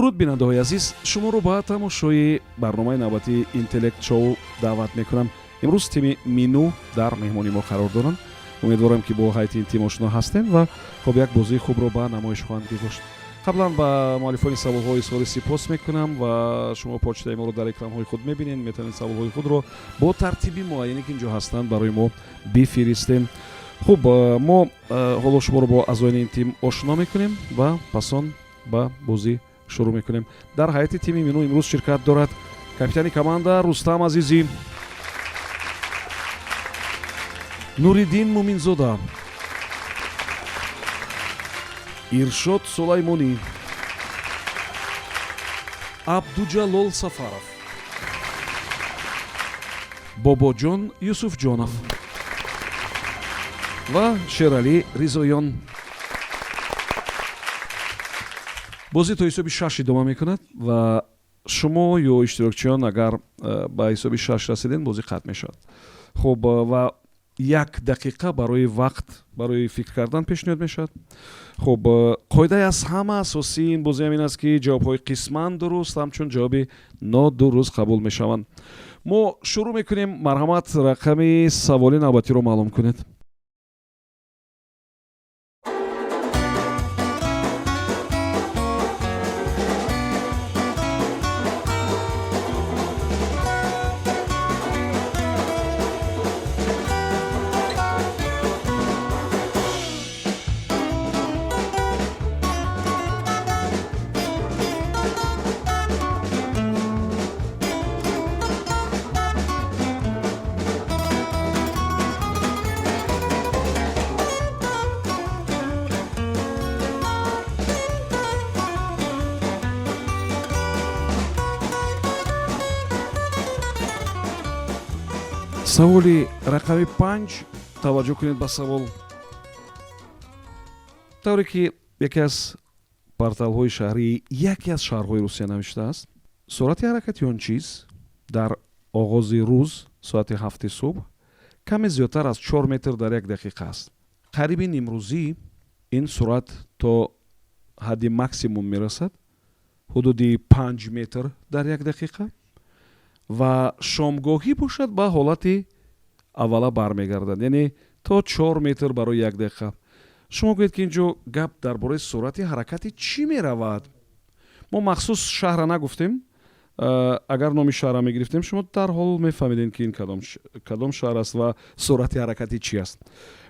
Дуруд, бинандаҳои азиз, шуморо ба тамошои барномаи навбатии Интеллект Шоу даъват мекунам. Имрӯз тими Минӯ дар меҳмони мо қарор доранд. Умедворам, ки бо ҳайати ин тим ошно ҳастем ва хоб, як бозии хубро ба намоиш хоҳанд гузошт. Қаблан ба муаллифони саволҳо изҳори сипос мекунам ва шумо почтаи моро дар экранҳои худ мебинед. Метавонед саволҳои худро бо тартиби муайяне, ки инҷо ҳастанд, барои мо бифиристем. Хуб, мо ҳоло шуморо бо аъзоёни ин тим ошно мекунем ва пас он ба бозӣ шурӯъ мекунем. Дар ҳайати тими Минӯ имрӯз ширкат дорад капитани команда Рустам Азизӣ, Нуриддин Муминзода, Иршод Сулаймонӣ, Абдуҷалол Сафаров, Бобоҷон Юсуфҷонов ва Шералӣ Ризоён. Бозӣ то ҳисоби шаш идома мекунад ва шумо ё иштирокчиён агар ба ҳисоби шаш расидем, бозӣ қатъ мешавад. Хуб, ва як дақиқа барои вақт барои фикр кардан пешниҳод мешавад. Хуб, қоидаи аз ҳама асосии ин бозӣ ҳам ин аст, ки ҷавобҳои қисман дуруст ҳамчун ҷавоби нодуруст қабул мешаванд. Мо шурӯъ мекунем. Марҳамат, рақами саволи навбатиро маълум кунед. Саволи рақами 5. Таваҷҷӯҳ кунед ба савол. Тавре ки яке аз порталҳои шаҳрии яке аз шаҳрҳои Русия навиштааст, суръати ҳаракати он чиз дар оғози рӯз соати 7-и субҳ каме зиёдтар аз 4 метр дар як дақиқа аст. Қариби нимрӯзӣ ин суръат то ҳадди максимум мерасад, ҳудуди 5 метр дар як дақиқа, ва шомгоҳӣ бошад, ба ҳолати аввала бармегардад, яъне то 4 метр барои як дақиқа. Шумо гӯед, ки ин ҷо гап дар бораи суръати ҳаракати чӣ меравад? Мо махсус шаҳра нагуфтем. Агар номи шаҳра мегирифтем, шумо дарҳол мефаҳмидем, ки ин кадом шаҳр аст ва суръати ҳаракати чӣ аст.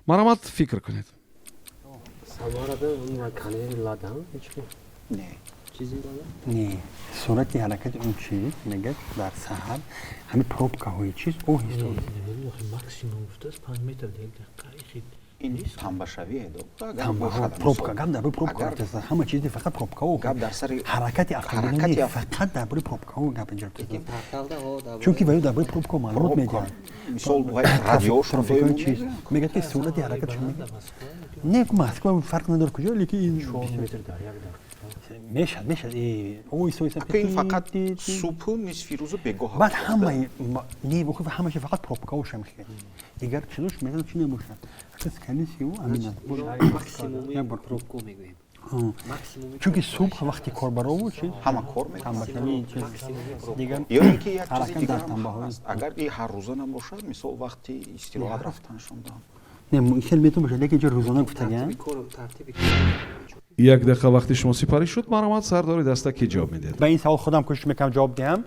Марҳамат, фикр кунед. Самарада канери ладан Не. чизе лада. Не, суръати ҳаракати он чиз, мегӯяд, дар саҳар ҳамин пробкаҳои чиз оҳиста. Максимум гуфтааст 5 метр дар як дақиқа. Ин тамбашавие. Тамбаҳо, пробка, гап дар бораи пробка рафтааст. Ҳама чизи фақат пробкаҳо. Гап дар сари ҳаракати автомобил, фақат дар бораи пробкаҳо гап инҷо, чунки ваю дар бораи пробкаҳо маълумот медиҳад. Мисол, радиош. Чиз мегӯяд, ки суръати ҳаракатш мегӯяд. Не, Москва фарқ надорад куҷо, лекин 4 метр дар як дақиқа. Мешад, мешад, оҳиста оҳиста. Ин фақат субҳу нисфи рӯзу бегоҳ. Баъд ҳамаи не, ҳамаша фақат пробкаҳошам хел, дигар чизош мегӯяд, чӣ набошад, скорее всего, амин аст. Як бор пробку мегӯем. Чунки субҳ вақти корбарову чиз ҳама кор. Тамбашавии чиз дигар. Ё ин ки як чизи дигар аст: агар и ҳаррӯза набошад, мисол, вақти истироҳат рафтаншонда. Не, хел метавон бошад, лекин ҷо рӯзона гуфтагиам. Як дақиқа вақти шумо сипарӣ шуд. Марҳамат, сардори даста, ки ҷавоб медиҳад? Ба ин савол худам кӯшиш мекунам ҷавоб диҳам,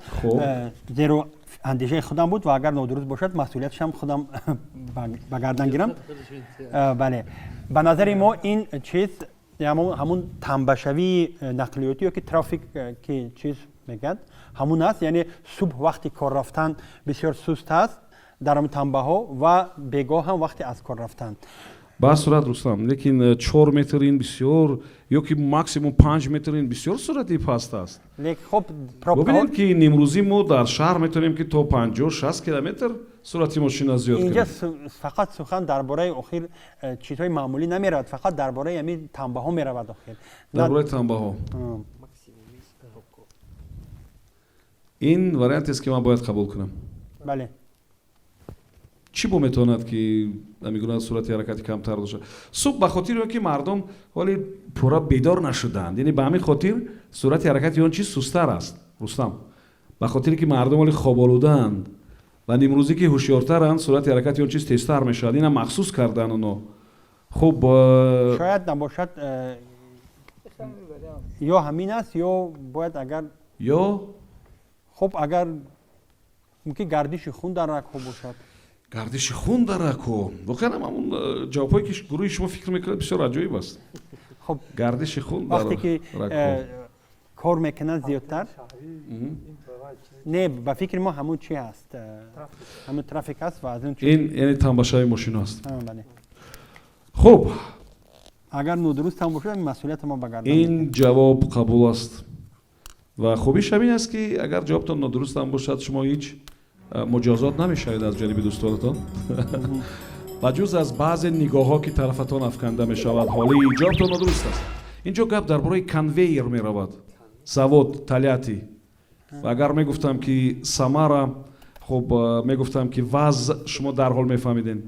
зеро андешаи худам буд ва агар нодуруст бошад, масъулиятшам худам ба гардан гирам. Бале, ба назари мо ин чиз ҳамун тамбашавии нақлиётӣ ё ки трафик, ки чиз мегӯяд, ҳамун аст. Яъне субҳ вақти кор рафтан бисёр суст аст дар ҳамин тамбаҳо ва бегоҳ ҳам вақти аз кор рафтан. Ба сурат, Рустам, лекин 4 метр ин бисёр ё ки максимум 5 метр, ин бисёр суръати паст аст. Хоб. Бубинед, ки нимрӯзӣ мо дар шаҳр метавонем, ки то 50-60 километр суръати мошина зиёд. Инҷа фақат сухан дар бораи охир чизҳои маъмулӣ намеравад, фақат дар бораи ҳамин тамбаҳо меравад охир. Дар бораи тамбаҳо. Ин вариантест, ки ман бояд қабул кунам? Бале. Чӣ бо метавонад, ки ҳамин суръати ҳаракати камтар дошта? Субҳ ба хотири он ки мардум ҳоли пурра бедор нашуданд, яъне ба ҳамин хотир суръати ҳаракати он чиз сустар аст. Рустам, ба хотире ки мардум ҳоли хоболудаанд ва нимрӯзӣ ки ҳушёртаранд, суръати ҳаракати он чиз тезтар мешавад. Инам махсус кардан оно. Хуб, шояд набошад, ё ҳамин аст, ё бояд агар ё хуб, агар мумкин гардиши хун дар рагҳо бошад. Гардиши хун дар рагҳо. Воқеан ҳам ҳамун ҷавобҳое ки гурӯҳи шумо фикр мекунад, бисёр аҷоиб аст. Хуб, гардиши хун дар вақте ки рагҳо кор мекунанд зиёдтар. Не, ба фикри мо ҳамун чи ҳаст, ҳамун трафик аст ва аз он ин яъне тамбашаи мошино аст. Бале. Хуб, агар нодуруст ҳам бошад, масъулияти мо ба гардан. Ин ҷавоб қабул аст ва хубиш ҳамин аст, ки агар ҷавобтон нодуруст ҳам бошад, шумо ҳеҷ муҷозот намешавед аз ҷониби дӯстонатон, ба ҷуз аз баъзе нигоҳҳо, ки тарафатон афканда мешавад. Ҳоли ҷавобтон нодуруст аст. Инҷо гап дар бораи конвейер меравад, завод Тольятти. Ва агар мегуфтам, ки Самара, хуб, мегуфтам, ки ВАЗ, шумо дарҳол мефаҳмиден.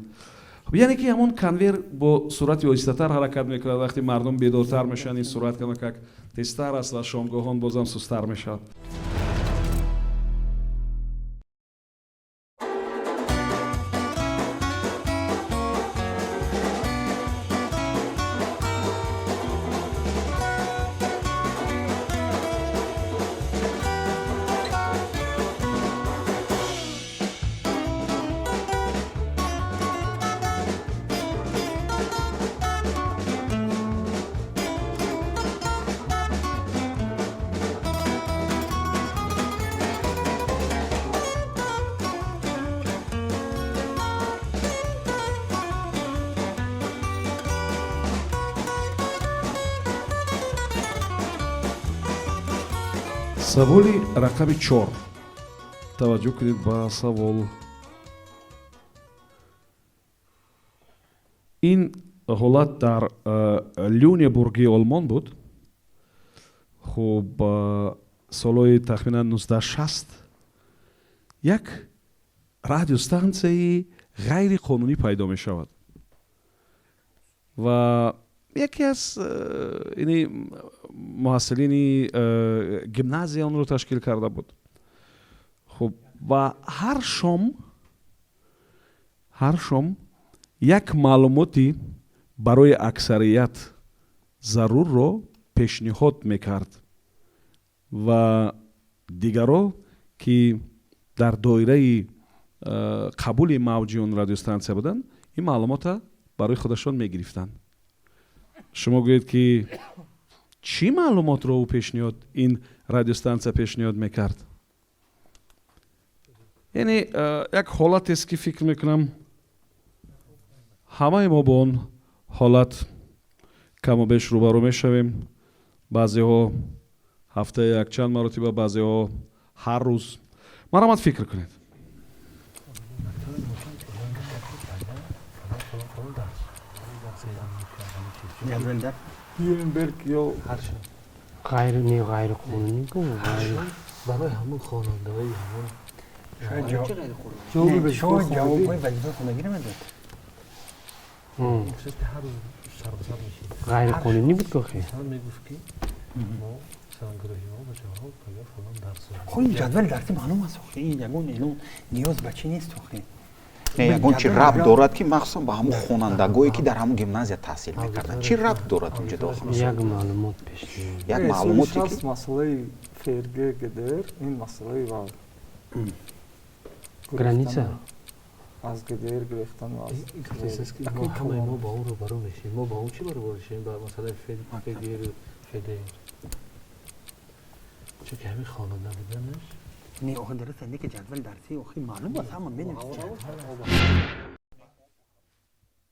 Яъне ки ҳамон конвейер бо суръати оҳистатар ҳаракат мекунад. Вақте мардум бедортар мешаванд, ин суръат камакак тезтар аст ва шомгоҳон бозам сустар мешавад. Саволи рақами 4. Таваҷҷӯҳ кунед ба савол. Ин ҳолат дар Люнебурги Олмон буд. Хуб, солҳои тахминан 1960 як радиостансияи ғайриқонунӣ пайдо мешавад ва яке аз ини муҳассилини гимназия онро ташкил карда буд. Хуб, ва ҳар шом як маълумоти барои аксарият зарурро пешниҳод мекард ва дигаро, ки дар доираи қабули мавҷи он радиостансия буданд, ин маълумота барои худашон мегирифтанд. Шумо гӯед, ки чӣ маълумотро ӯ пешниҳод, ин радиостансия пешниҳод мекард? Яъне як ҳолатест, ки фикр мекунам, ҳамаи мо бо он ҳолат каму беш рӯбарӯ мешавем. Баъзеҳо ҳафтаи якчанд маротиба, баъзеҳо ҳар рӯз. Марҳамат, фикр кунед. Нюрнберг ё ғайр не, ғайриқонунӣ ку, барои ҳамон хонандаҳои ҳамон. Ҷавобҳои вазифаи хонагиро медод. Ҳар рӯз сарбасар мешид. Ғайриқонунӣ буд охи. Мегуфт, ки мо гурӯҳи мо бачаҳо пага фалон дарс. Хо, ин ҷадвали дарсӣ маълум аст охи, ин ягон эълон ниёз ба чӣ нест охи. Не, ягон чи рабт дорад, ки махсусан ба ҳамун хонандагое, ки дар ҳамун гимназия таҳсил мекарданд, чӣ рабт дорад унҷо дохил? Як маълумот пешниҳод. Як маълумоте ки масъалаи ФРГ, ГДР, ин масъалаи ва граница. Аз ГДР гирифтан. Ҳамаи мо ба он рӯбарӯ мешем. Мо ба он чӣ баробар мешем, ба масъалаи ФГР, ФДР? Чунки ҳамин хонанда буданаш. Не, охи, дуруст не, ки ҷадвали дарсӣ охи маълум аст, ҳама менависад.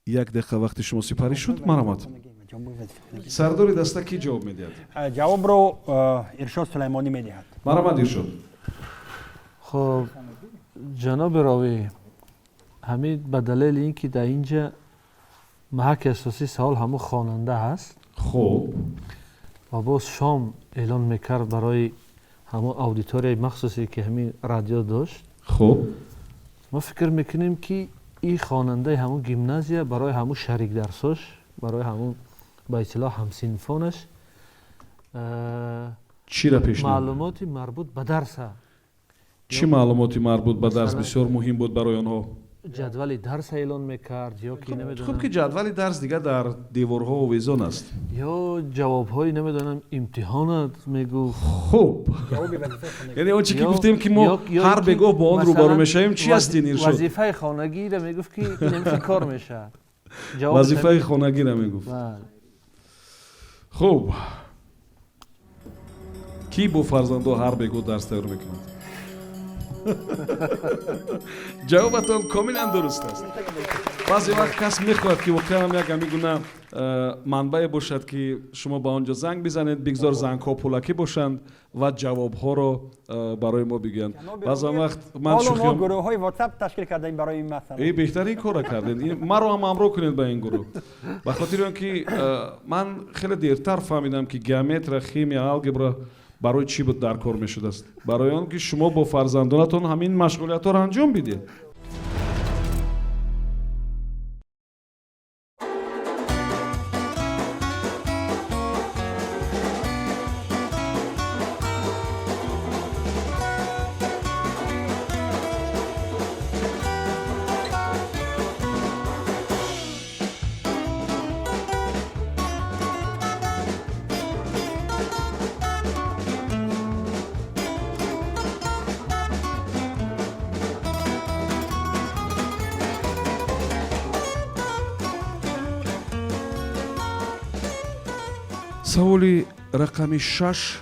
Як дақиқа вақти шумо сипарӣ шуд. Марҳамат, сардори даста кӣ ҷавоб медиҳад? Ҷавобро Иршод Сулаймонӣ медиҳад. Марҳамат, Иршод. Хоб, ҷаноби ровӣ, ҳамин ба далели ин ки дар инҷа маҳаки асосии савол ҳамун хонанда ҳаст. Ва боз шом эълон мекард барои ҳамон аудиторияи махсусе, ки ҳамин радио дошт. Мо фикр мекунем, ки Ин хонандаи ҳамун гимназия барои ҳамун шарикдарсош, барои ҳамун ба истилоҳ ҳамсинфонаш чиро пешниҳод? Маълумоти марбут ба дарса. Чӣ маълумоти марбут ба дарс бисёр муҳим буд барои онҳо? Ҷадвали дарса эълон мекард ё ки намедонам. Хуб, ки ҷадвали дарс дигар дар деворҳо овезон аст. Ё ҷавобҳои, намедонам, имтиҳонат мегуфт. Хуб, яъне он чи ки гуфтем, ки мо ҳар бегоҳ бо он рӯбарӯ мешавем, чи аст ин, Иршод? Вазифаи хонагиро мегуфт, ки инамихел кор мешавад. Вазифаи хонагиро мегуфт. Хуб, кӣ бо фарзандо ҳар бегоҳ дарс тайёр мекунад? Ҷавобатон комилан дуруст аст. Баъзе вақт кас мехоҳад, ки воқеан як ҳамин гуна манбае бошад, ки шумо ба он ҷо занг бизанед, бигзор зангҳо пулакӣ бошанд ва ҷавобҳоро барои мо бигӯянд. Баъзан вақт ман мо гурӯҳҳои WhatsApp ташкил кардаем барои ин масъала. Э, беҳтарин корро кардед. Маро ҳам ҳамроҳ кунед ба ин гурӯҳ, ба хотири он ки ман хеле дертар фаҳмидам, ки геометрия, химия, алгебра барои чӣ буд дар кор мешудааст. Барои он ки шумо бо фарзандонатон ҳамин машғулиятҳоро анҷом бидед. Саволи рақами 6.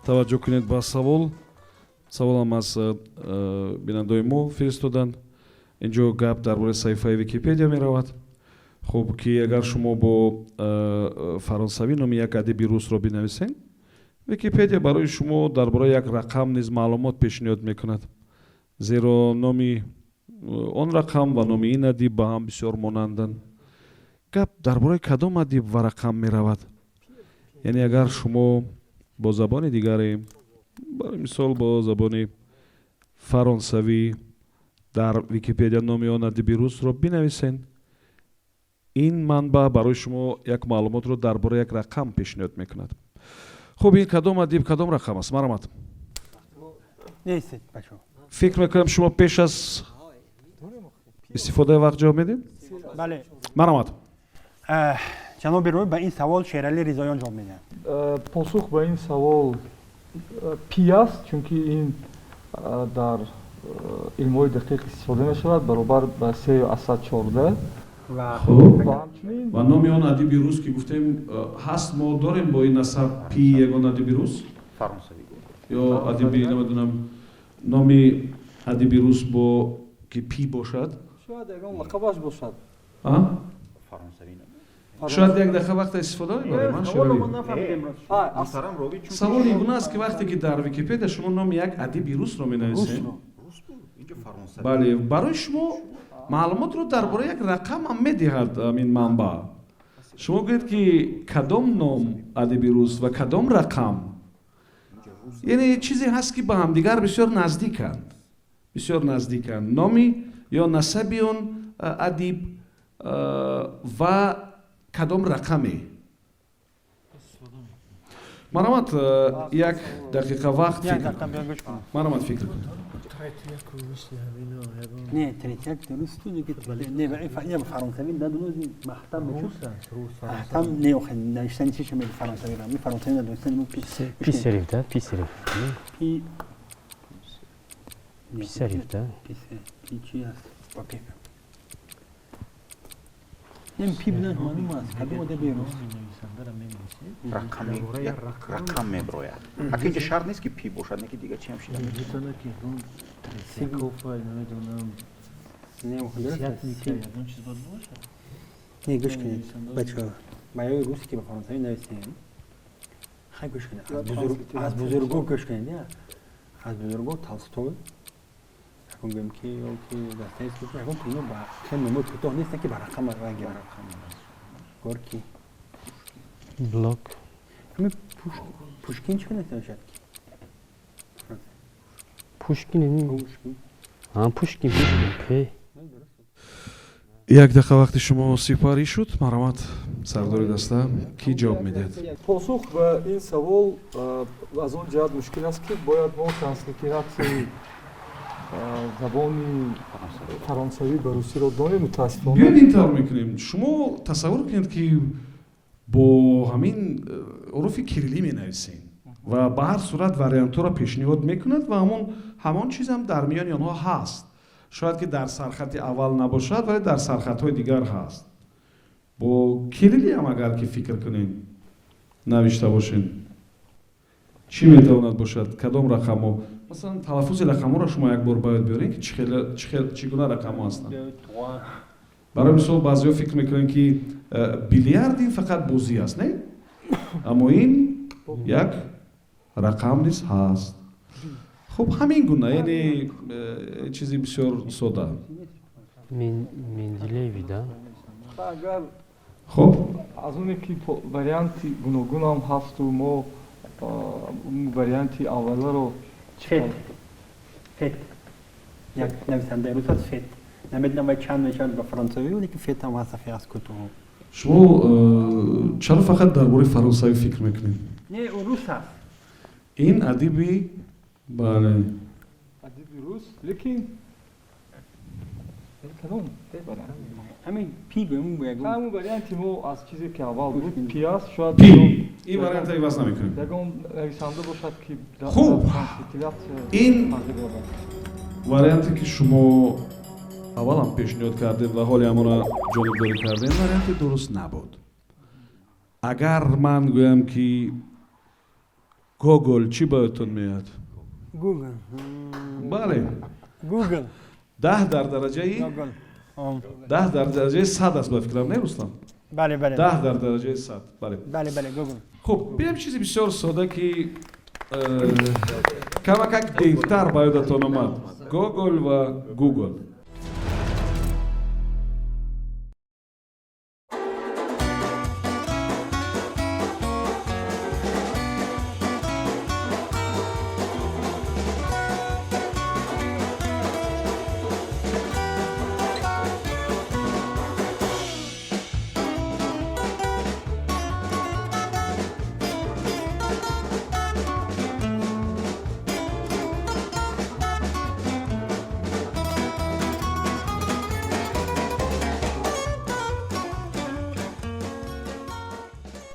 Таваҷҷӯҳ кунед ба савол. Саволам аз бинандаои мо фиристоданд. Инҷо гап дар бораи саҳифаи Википедия меравад. Хуб, ки агар шумо бо фаронсавӣ номи як адиби русро бинависед, Википедия барои шумо дар бораи як рақам низ маълумот пешниҳод мекунад, зеро номи он рақам ва номи ин адиб ба ҳам бисёр монанданд. Гап дар бораи кадом адиб ва рақам меравад? Яъне агар шумо бо забони дигаре, барои мисол бо забони фаронсавӣ, дар Википедия номи он адиби русро бинависед, ин манбаъ барои шумо як маълумотро дар бораи як рақам пешниҳод мекунад. Хуб, ин кадом адиб, кадом рақам аст? Марҳамат. Фикр мекунам, шумо пеш аз истифодаи вақт ҷавоб медиҳед. Марҳамат. Ҷаноби Рӯй, ба ин савол Шералӣ Ризоён ҷавоб медиҳад. Посух ба ин савол пи аст, чунки ин дар илмҳои дақиқ истифода мешавад, баробар ба 3,14. Ва номи он адиби рус, ки гуфтем, ҳаст? Мо дорем бо ин насаб пи ягон адиби рус ё адиби, намедонам, номи адиби рус бо ки пи бошад? Шояд ягон лақабаш бошад. Шояд як дақиқа вақта истифода мебарем. Савол ин гуна аст, ки вақте ки дар Википедия шумо номи як адиби русро менависед, бале, барои шумо маълумотро дар бораи як рақам ҳам медиҳад ин манбаъ. Шумо гӯед, ки кадом ном адиби рус ва кадом рақам? Яъне чизе ҳаст, ки ба ҳамдигар бисёр наздиканд, бисёр наздиканд, номи ё насаби он адиб ва кадом рақаме. Марҳамат, як дақиқа вақт. Марҳамат, фикр кунед. Не, третьяк дуруст, не, фаронсавӣ надонозӣ, маҳтам мешуд, маҳтам не, охи навиштани чиша меги, фаронсавӣ ми фаронсавӣ надонистани. Писарев, да, Писарев. Пи. Писарев, да. Пи чи аст? Не, пи будан маълум аст, кадом адаби рус? Рақам меброяд. Ака, инҷа шарт нест, ки пи бошад, не ки дига чи ҳам шида. Метавонад ки ягон Третьяков, намедонам, ягон чиз бояд бошад. Не, гӯш кунед, бачаҳо, ба ёи рус ки ба фаронсавӣ нависем, хай, гӯш кунед, аз бузурго гӯш кунед, аз бузурго Толстой ягон гӯем ки ё ки Достоевский, ягон ино ба хеле номои кӯтоҳ нестанд, ки ба рақам гиранд. Горький. Блок. Пушкин чӣ навишад? Пушкин. А, Пушкин, Пушкин, П. Як дақиқа вақти шумо сипарӣ шуд. Марҳамат, сардори даста, кӣ ҷавоб медиҳад? Посух ба ин савол аз он ҷиҳат мушкил аст, ки бояд мо транслитератсияи забони фаронсавӣ ба русиро донем. Мутаассифона, Биёед, ин тавр мекунем: шумо тасаввур кунед, ки бо ҳамин ҳуруфи кириллӣ менависем ва ба ҳар сурат вариантҳоро пешниҳод мекунад ва ҳамон чизам дар миёни онҳо ҳаст. Шояд ки дар сархати аввал набошад, вале дар сархатҳои дигар ҳаст. Бо кириллиам агар ки фикр кунем, навишта бошем, чӣ метавонад бошад? Кадом рақамҳо? Масалан, талаффузи рақамҳоро шумо як бор бояд биёрем, ки чӣ гуна рақамҳо ҳастанд. Барои мисол, баъзеҳо фикр мекунанд, ки билярд ин фақат бозӣ аст, не? Аммо ин як рақам низ ҳаст. Хуб, ҳамин гуна, яъне чизи бисёр сода. Менделееви, да? Агар Хуб. аз оне ки варианти гуногунам ҳасту, мо варианти авваларо Фет, Фет, як нависандаи рус аст, Фет. Намедонам, вай чанд мешавад ба фаронсавӣ, лекин Фет ҳам ҳаст, аз кутуб. Шумо чаро фақат дар бораи фаронсавӣ фикр мекунед? Не, ӯ рус аст. Ин адиби, бале. Адиби рус, лекин кадом? Ҳамин пи гӯем. Ҳамун варианти мо аз чизе ки аввал буд, пи аст шояд. Пи, ин варианта иваз намекунем. Ягон нависанда бошад, ки Хуб, ин варианте ки шумо аввалам пешниҳод кардем ва ҳоли ҳамона ҷонибдорӣ кардем, варианти дуруст набуд. Агар ман гӯям, ки Гогол, чӣ ба ёдтон меояд? Гугл. Бале. Гугл. 10 дар дараҷаи 10 дар дараҷаи 100 аст, ба фикрам, не, Рустам? Бале, бале. 10 дар дараҷаи 100, бале. Бале, бале, Гугл. Хуб, бием чизи бисёр сода, ки камакак дертар ба ёдатон омад: Гогол ва Гугл.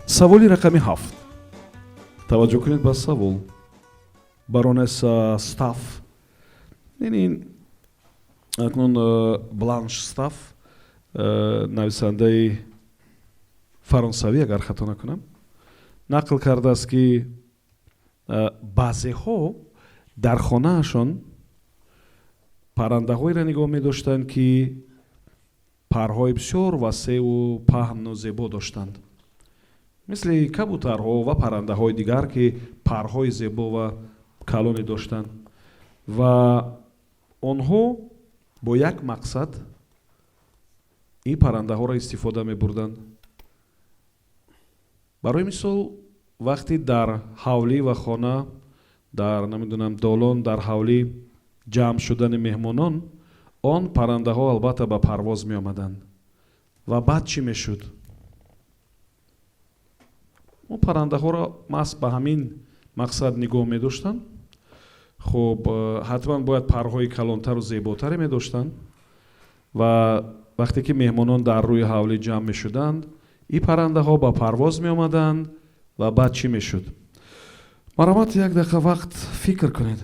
Саволи рақами 7. Таваҷҷӯҳ кунед ба савол. Баронесса Стаф, ин акнун Бланш Стаф, нависандаи фаронсавӣ, агар хато накунам, нақл кардааст, ки баъзеҳо дар хонаашон паррандаҳоеро нигоҳ медоштанд, ки парҳои бисёр васеъу паҳну зебо доштанд, мисли кабутарҳо ва паррандаҳои дигар, ки парҳои зебо ва калоне доштанд, ва онҳо бо як мақсад ин паррандаҳоро истифода мебурданд. Барои мисол, вақте дар ҳавлӣ ва хона, дар, намедонам, долон, дар ҳавлӣ ҷамъ шудани меҳмонон, он паррандаҳо албатта ба парвоз меомаданд. Ва баъд чӣ мешуд? Он паррандаҳоро маҳз ба ҳамин мақсад нигоҳ медоштанд. Хуб, ҳатман бояд парҳои калонтару зеботаре медоштанд ва вақте ки меҳмонон дар рӯи ҳавлӣ ҷамъ мешуданд, ин паррандаҳо ба парвоз меомаданд. Ва баъд чӣ мешуд? Марҳамат, як дақиқа вақт фикр кунед.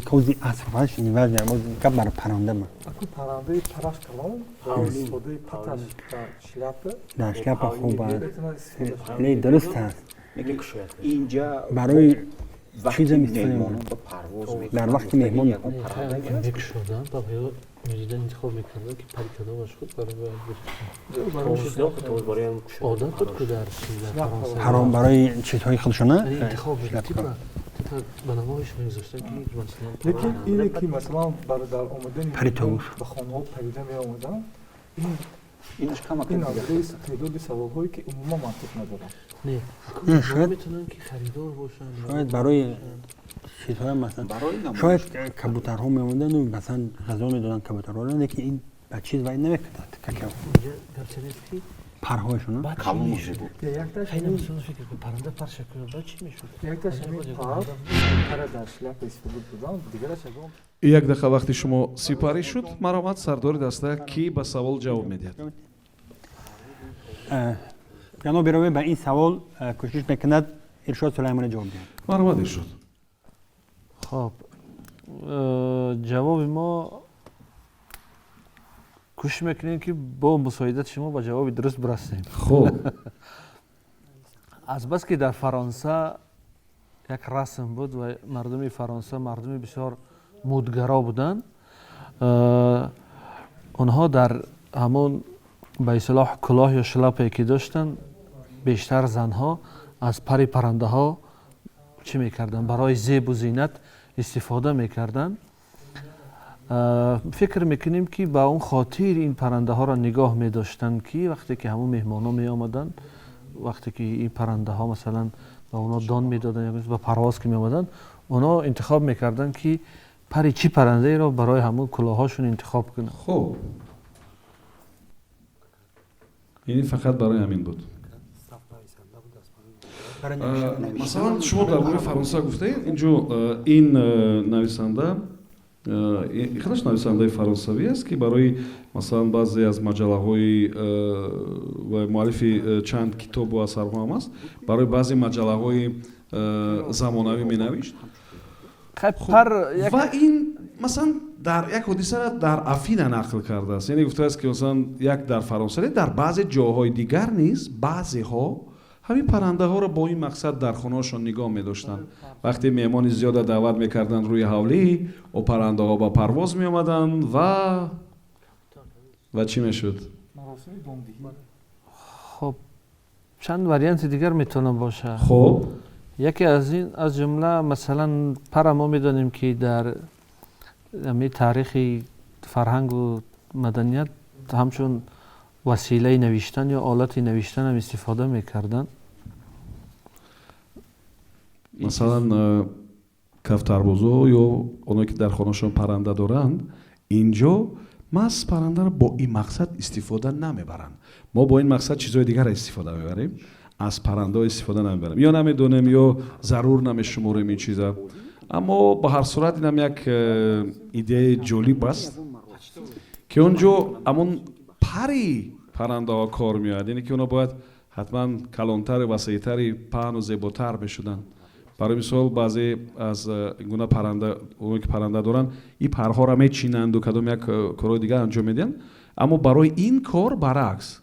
Кози аср неважно, гап бар парранда ма. Аку паррандаи параш калон, истифодаи паташ дар шляпа. Дар шляпа хуб аст, не, дуруст аст. Инҷа барои чизам меҳмонон ба парвоз. Дар вақти меҳмон. Мекушоданд ва медида, интихоб мекарданд, ки пари кадомаш худ барои одат буд, ку дар ҳаром барои чизҳои худшона. Интихоб ба намоиш мегузоштанд, ки масалан Лекин ине ки, масалан, дар омадани Пари товус. ба хонаҳо парида меомаданд, ин Инаш камак. Ин аз рӯи теъдоди саволҳое, ки умуман мантиқ надоранд. Не, Не, шояд- метавонанд, ки харидор бошанд. Шояд барои чизҳоя, масалан, Барои намоиш. Шояд кабутарҳо меомаданду, масалан, ғизо медоданд кабутарҳоро, лекин ин ба чиз вай намекардад, какао. Инҷа гап нест, ки парҳояшон. Баъд чӣ Калону мешуд? зебо. Якташ Хайна, масалан, фикр кун, парранда парша кунад, баъд чӣ мешуд? Якташ ҳамин пар пара дар шляпа истифода бурдан, дигараш ягон. Як дақиқа вақти шумо сипарӣ шуд. Марҳамат, сардори даста, кӣ ба савол ҷавоб медиҳад? Ҷаноби ровӣ, ба ин савол кӯшиш мекунад Иршод Сулаймонӣ ҷавоб диҳад. Марҳамат, Иршод. Хоб, ҷавоби мо, кӯшиш мекунем, ки бо мусоидати шумо ба ҷавоби дуруст бирасем. Хуб. Азбаски дар Фаронса як расм буд ва мардуми Фаронса мардуми бисёр мудгаро буданд, онҳо дар ҳамон, ба истилоҳ, кулоҳ ё шляпае ки доштанд, бештар занҳо аз пари паррандаҳо чӣ мекарданд, барои зебу зинат истифода мекарданд. Фикр мекунем, ки ба он хотир ин паррандаҳоро нигоҳ медоштанд, ки вақте ки ҳамон меҳмонҳо меомаданд, вақте ки ин паррандаҳо, масалан, ба онҳо дон медоданд ё ба парвоз ки меомаданд, онҳо интихоб мекарданд, ки пари чӣ паррандаеро барои ҳамон кулоҳҳошон интихоб кунанд. Хуб, ин фақат барои ҳамин буд. Масалан, шумо дар бораи Фаронса гуфтаед. Инҷо ин нависанда худаш нависандаи фаронсавӣ аст, ки барои, масалан, баъзе аз маҷаллаҳои ва муаллифи чанд китобу асарҳо ҳам аст, барои баъзе маҷаллаҳои замонавӣ менавишт. Хай, пар як Ва ин, масалан, дар як ҳодисаро дар Афина нақл кардааст, яъне гуфтааст, ки, масалан, як дар Фаронса не, дар баъзе ҷоҳои дигар низ баъзеҳо ҳамин паррандаҳоро бо ин мақсад дар хонаҳошон нигоҳ медоштанд. Вақте меҳмони зиёда даъват мекарданд рӯи ҳавлӣ, о паррандаҳо ба парвоз меомаданд ва чӣ мешуд? Маросими дондиҳӣ. Хоб, чанд варианти дигар метавонад бошад. Хуб. Яке аз ин, аз ҷумла, масалан, пара мо медонем, ки дар ҳамин таърихи фарҳангу маданият ҳамчун василаи навиштан ё олати навиштан ҳам истифода мекарданд. Масалан, кафтарбозо ё оное, ки дар хонаашон парранда доранд, инҷо маҳз паррандаро бо ин мақсад истифода намебаранд. Мо бо ин мақсад чизҳои дигарро истифода мебарем, аз паррандаҳо истифода намебарем ё намедонем, ё зарур намешуморем ин чиза. Аммо ба ҳар сурат инам як идеяи ҷолиб аст, ки он ҷо ҳамон пари паррандаҳо кор меояд, яъне ки онҳо бояд ҳатман калонтари, васеътари, паҳну зеботар мешуданд. Барои мисол, баъзе аз гуна парранда, оное ки парранда доранд, ин парҳоро мечинанду кадом як корҳои дигар анҷом медиҳанд, аммо барои ин кор баръакс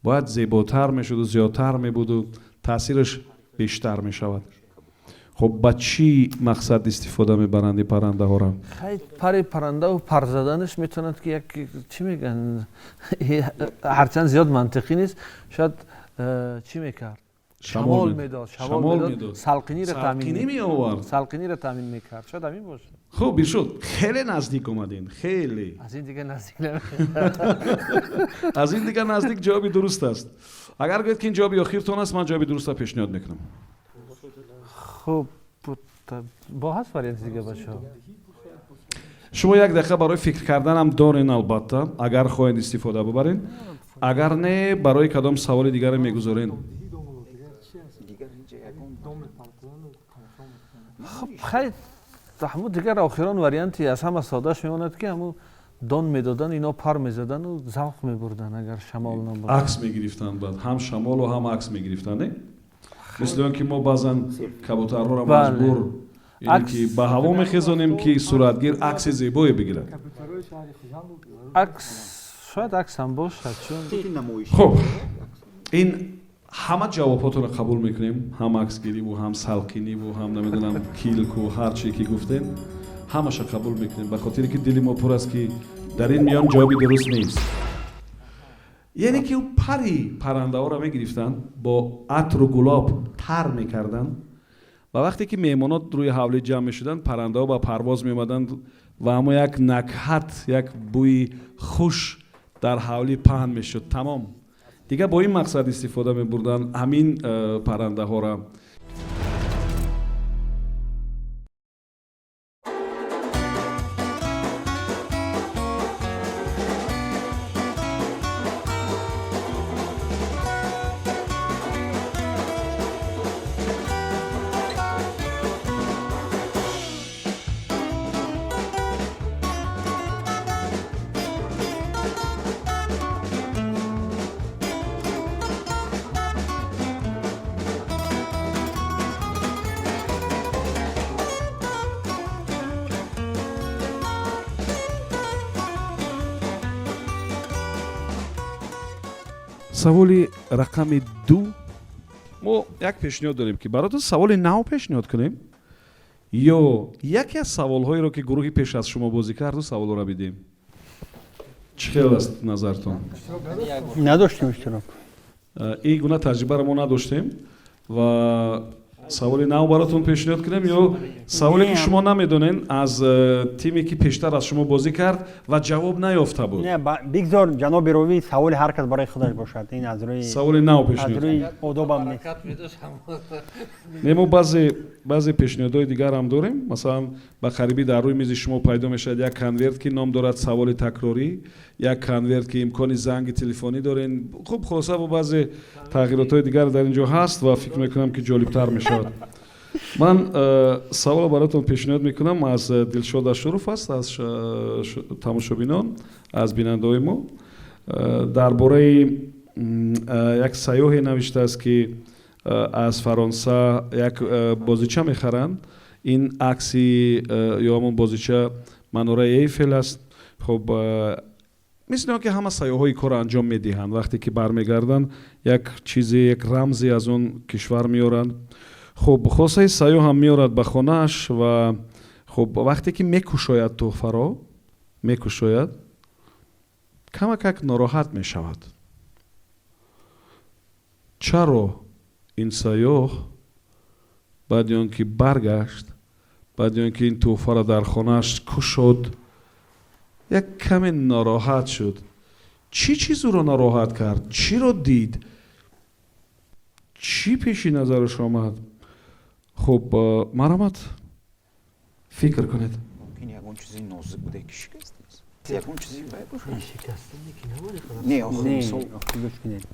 бояд зеботар мешуду зиёдтар мебуду таъсираш бештар мешавад. Хуб, ба чӣ мақсад истифода мебаранд ин паррандаҳоро? Хай, пари паррандаву пар заданаш метавонад, ки як, чӣ мегӯянд, ҳарчанд зиёд мантиқӣ нест, шояд чӣ мекард, шамол медод, шамол медод, салқиниро таъмин меовард. Салқиниро таъмин мекард, шояд ҳамин бошад. Хуб, бишуд, хеле наздик омадем, хеле. Аз ин дигар наздик. Аз ин дигар наздик ҷавоби дуруст аст. Агар гӯед, ки ин ҷавоби охиртон аст, ман ҷавоби дурустро пешниҳод мекунам. Хуб, бо ҳаст варианти дига, бачаҳо? Шумо як дақиқа барои фикр карданам дорен, албатта, агар хоҳед, истифода бубарен, агар не, барои кадом саволи дигаре мегузорен. Хуб, хай, ҳамун дигар охирон варианти аз ҳама соддааш мемонад, ки ҳамун дон медодан, ино пар мезадану завқ мебурданд, агар шамол набошад. Акс мегирифтанд, баъд ҳам шамолу ҳам акс мегирифтанд, не? Мисли он ки мо баъзан кабутарҳоро маҷбур ки ба ҳаво мехезонем, ки суратгир акси зебое бигирад. Акс, шояд аксам бошад, чун Хуб, ин ҳама ҷавобҳотонро қабул мекунем, ҳам аксгириву, ҳам салқиниву, ҳам намедонам, килку, ҳар чие ки гуфтем, ҳамаша қабул мекунем, ба хотире ки дили мо пур аст, ки дар ин миён ҷавоби дуруст нест. Яъне ки пари паррандаҳоро мегирифтанд, бо атру гулоб тар мекарданд ва вақте ки меҳмонот рӯи ҳавлӣ ҷамъ мешуданд, паррандаҳо ба парвоз меомаданд ва ҳамо як накҳат, як бӯи хуш. Дар ҳавлӣ паҳн мешуд, тамом. Дигар бо ин мақсад истифода мебурданд ҳамин паррандаҳоро. Саволи рақами 2. Мо як пешниҳод дорем, ки баротон саволи нав пешниҳод кунем ё яке аз саволҳоеро, ки гурӯҳи пеш аз шумо бозӣ карду, саволҳоро бидем. Чӣ хел аст назартон? Надоштем иштирок. Ин гуна таҷрибаро мо надоштем ва саволи нав баротон пешниҳод кунем ё саволе, ки шумо намедонен, аз тиме, ки пештар аз шумо бозӣ кард ва ҷавоб наёфта буд? Не, бигзор, ҷаноби ровӣ, саволи ҳар кас барои худаш бошад. Ин аз рӯи саволи нав аз пешниҳод рӯи одобам нест. Не, мо баъзе пешниҳодҳои дигарам дорем. Масалан, ба қарибӣ дар рӯи мизи шумо пайдо мешавад як конверт, ки ном дорад «Саволи такрорӣ», як конверт, ки имкони занги телефонӣ дорен. Хуб, хулоса, бо баъзе тағйиротҳои дигар дар ин ҷо ҳаст ва фикр мекунам, ки ҷолибтар мешавад. Ман саволро бароятон пешниҳод мекунам, аз Дилшод Ашуров аст, аз тамошобинон, аз бинандаҳои мо. Дар бораи як сайёҳе навиштааст, ки аз Фаронса як бозича мехаранд. Ин акси ё ҳамон бозича манораи Эйфел аст. Хуб, мисли он ки ҳама сайёҳҳои корро анҷом медиҳанд, вақте ки бармегарданд, як чизе, як рамзе аз он кишвар меоранд. Хуб, хулосаи сайёҳ ҳам меорад ба хонааш ва хуб, вақте ки мекушояд тӯҳфаро, мекушояд, камакак нороҳат мешавад. Чаро ин сайёҳ баъди он ки баргашт, баъди он ки ин тӯҳфаро дар хонааш кушод, як каме нороҳат шуд? Чӣ чиз ӯро нороҳат кард? Чиро дид? Чӣ пеши назараш омад? Хуб, марҳамат, фикр кунед. Мумкин, ягон чизи нозук буде, ки шикаст, ягон чизи вай бошад. Шикаста ки набуд. Не, охир, Не, мисол. Охир, гӯш кунед,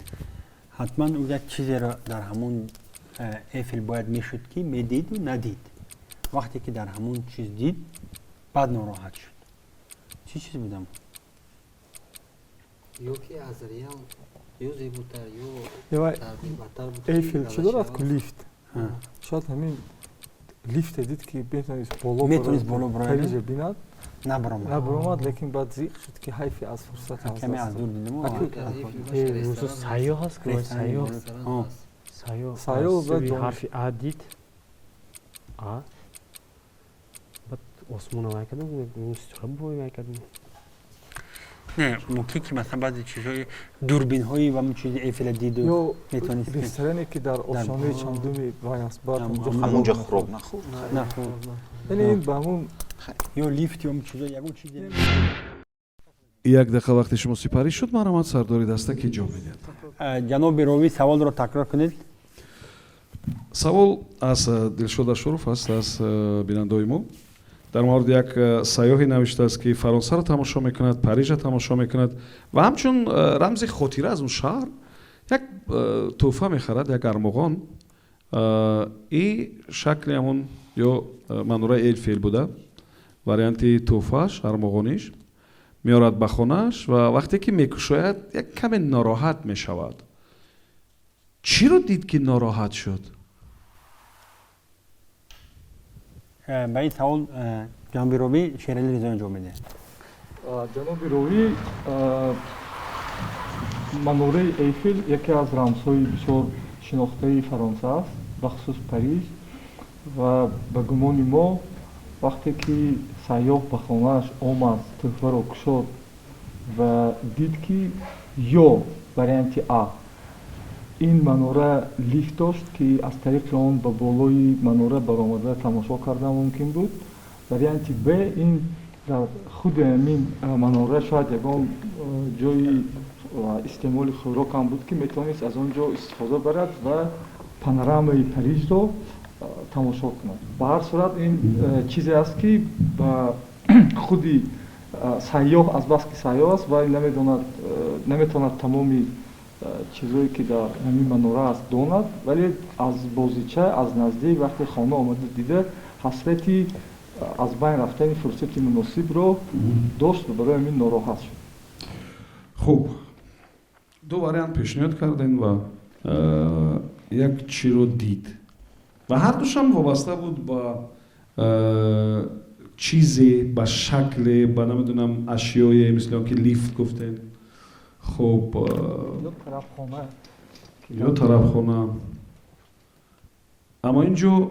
ҳатман ӯ як чизеро дар ҳамон Эфел бояд мешуд, ки медиду надид. Вақте ки дар ҳамон чиз дид, баъд нороҳат шуд. Чӣ чиз будам? Ё ки аз реал ё зеботар, ё Ё тартибатар буд. Эйфел чӣ дорад ку? Лифт. Шояд ҳамин лифте дид, ки метавонист боло Метавонист боло барояд. Парижа бинад. Набаромад. Набаромад, лекин баъд зиқ шуд, ки ҳайфи аз фурсат аз Каме аз даст дур дод. дидем. Сайёҳ аст ки сайёҳ. Сайёҳ. Сайёҳ аз баъд сӯи ҳарфи А дид, А, баъд осмона вай кардам, ситора бой вай кардам. Не, мумкин ки масалан баъзе чизҳои дурбинҳои ва чизи Эйфела диду ё метавонист ресторане, ки дар ошонаи чандуми вай аст, баъд ҳамонҷо Ҳамонҷа хӯрок нахӯрд. Нахӯрд. Яъне ин ба ҳамун ё лифт, ё чизо, ягон чизе. Як дақиқа вақти шумо сипарӣ шуд. Марҳамат, сардори даста ки ҷавоб медиҳад? Ҷаноби ровӣ, саволро такрор кунед. Савол аз Дилшод Ашуров аст, аз бинандаҳои мо. Дар мавриди як сайёҳе навиштааст, ки Фаронсаро тамошо мекунад, Парижа тамошо мекунад ва ҳамчун рамзи хотира аз он шаҳр як тӯҳфа мехарад, як армуғон и шакли ҳамон ё манораи Эйфел буда. Варианти тӯҳфааш армуғониш меорад ба хонааш ва вақте ки мекушояд, як каме нороҳат мешавад. Чиро дид, ки нороҳат шуд? Ба ин савол ҷаноби ровӣ Шерали Ризоён ҷавоб медиҳад. Ҷаноби ровӣ, манораи Эйфел яке аз рамзҳои бисёр шинохтаи Фаронса аст, бахусус Париж, ва ба гумони мо, вақте ки сайёҳ ба хонааш омад, тӯҳфаро кушод ва дид, ки ё варианти А, ин манора лифт дошт, ки аз тариқи он ба болои манора баромада тамошо кардан мумкин буд, варианти Б, ин Дар худи ҳамин манора шояд ягон ҷои истеъмоли хӯрок ҳам буд, ки метавонист аз он ҷо истифода барад ва панорамаи Парижро тамошо кунад. Ба ҳар сурат, ин чизе аст, ки ба худи сайёҳ, азбаски сайёҳ аст ва намедонад, наметавонад тамоми чизое, ки дар ҳамин манора аст, донад, вале аз бозича, аз наздик вақте хона омада дида, ҳасрати аз байн рафтани фурсати муносибро дошт ва барои ҳамин нороҳат шуд. Хуб, ду вариант пешниҳод кардем ва як чиро дид ва ҳардушам вобаста буд ба чизе, ба шакле, ба намедонам, ашёе, мисли он ки лифт гуфтем. Хуб, ё тарабхона. Аммо ин ҷо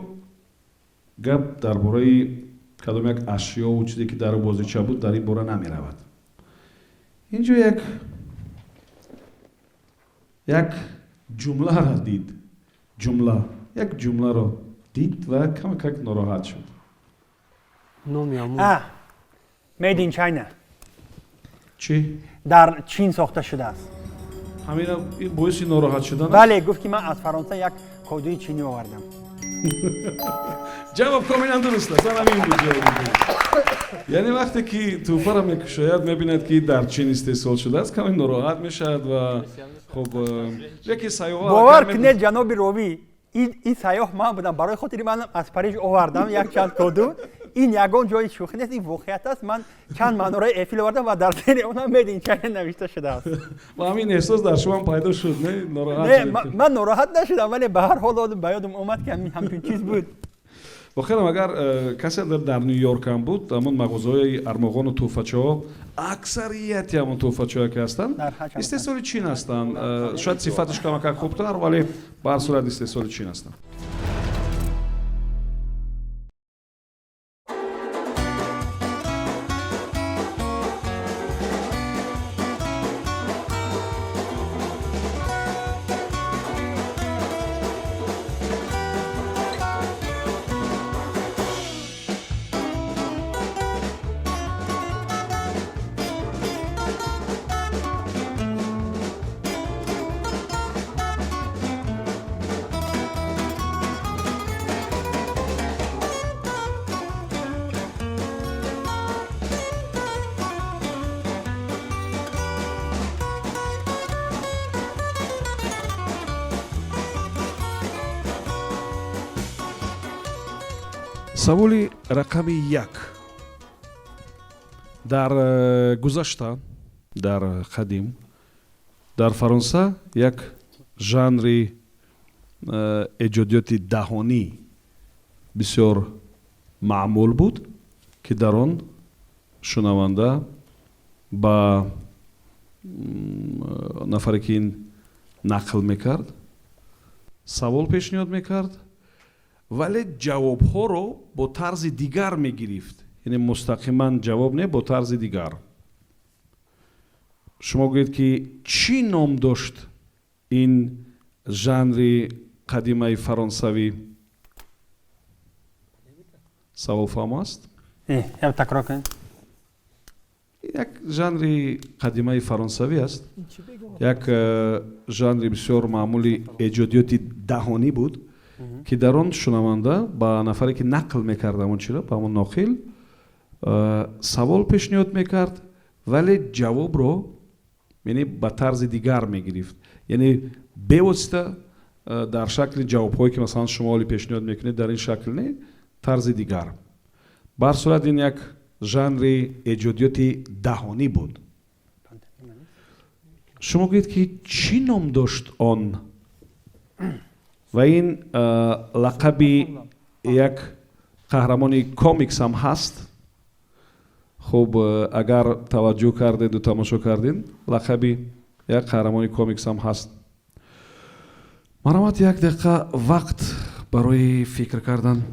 гап дар бораи кадом як ашёву чизе, ки дар бозича буд, дар ин бора намеравад. Ин ҷо як ҷумларо дид, ҷумла, як ҷумларо дид ва камакак нороҳат шуд. Номи ҳамон. Made in China. Чӣ? Дар Чин сохта шудааст. Ҳамина боиси нороҳат шудан? Бале, гуфт, ки ман аз Фаронса як кодуи чинӣ овардам. Ҷавоб комилан дуруст аст. Ҳамин буд ҷавоби. Яъне вақте ки тӯҳфаро мекушояд, мебинад, ки дар Чин истеҳсол шудааст, каме нороҳат мешавад. Ва хуб, яке сайёҳ Бовар кунед, ҷаноби ровӣ, ин сайёҳ ман будам. Барои хотири ман аз Париж овардам як чанд коду. Ин ягон ҷои шӯхӣ нест, ин воқеият аст. Ман чанд манораи Эфил овардам ва дар зери онам Made in China навишта шудааст. Ва ҳамин эҳсос дар шумоам пайдо шуд, не, нороҳат? Ман нороҳат нашудам, вале ба ҳар ҳол ба ёдам омад, ки ҳамчун чиз буд. Воқеан, агар касе дар Ню Йорк ҳам буд, ҳамон мағозаҳои армуғону тӯҳфачаҳо, аксарияти ҳамон тӯҳфачаҳое, ки ҳастанд, истеҳсоли Чин ҳастанд. Шояд сифаташ камакак хубтар, вале ба ҳар сурат истеҳсоли Чин ҳастанд. Саволи рақами 1. Дар гузашта, дар қадим, дар Фаронса як жанри эҷодиёти даҳонӣ бисёр маъмул буд, ки дар он шунаванда ба нафаре, ки ин нақл мекард, савол пешниҳод мекард, вале ҷавобҳоро бо тарзи дигар мегирифт, яъне мустақиман ҷавоб не, бо тарзи дигар. Шумо гӯед, ки чӣ ном дошт ин жанри қадимаи фаронсавӣ? Савол фаҳмо аст? Такрор кунед. Як жанри қадимаи фаронсавӣ аст, як жанри бисёр маъмули эҷодиёти даҳонӣ буд, ки дар он шунаванда ба нафаре, ки нақл мекард ҳамон чиро, ба ҳамон ноқил савол пешниҳод мекард, вале ҷавобро, яъне, ба тарзи дигар мегирифт, яъне бевосита дар шакли ҷавобҳое, ки масалан шумо ҳоли пешниҳод мекунед, дар ин шакл не, тарзи дигар. Ба ҳар сурат, ин як жанри эҷодиёти даҳонӣ буд. Шумо гӯед, ки чӣ ном дошт он? Ва ин лақаби як қаҳрамони комикс ҳам ҳаст. Хуб, агар таваҷҷӯҳ кардеду тамошо кардед, лақаби як қаҳрамони комикс ҳам ҳаст. Марҳамат, як дақиқа вақт барои фикр кардан.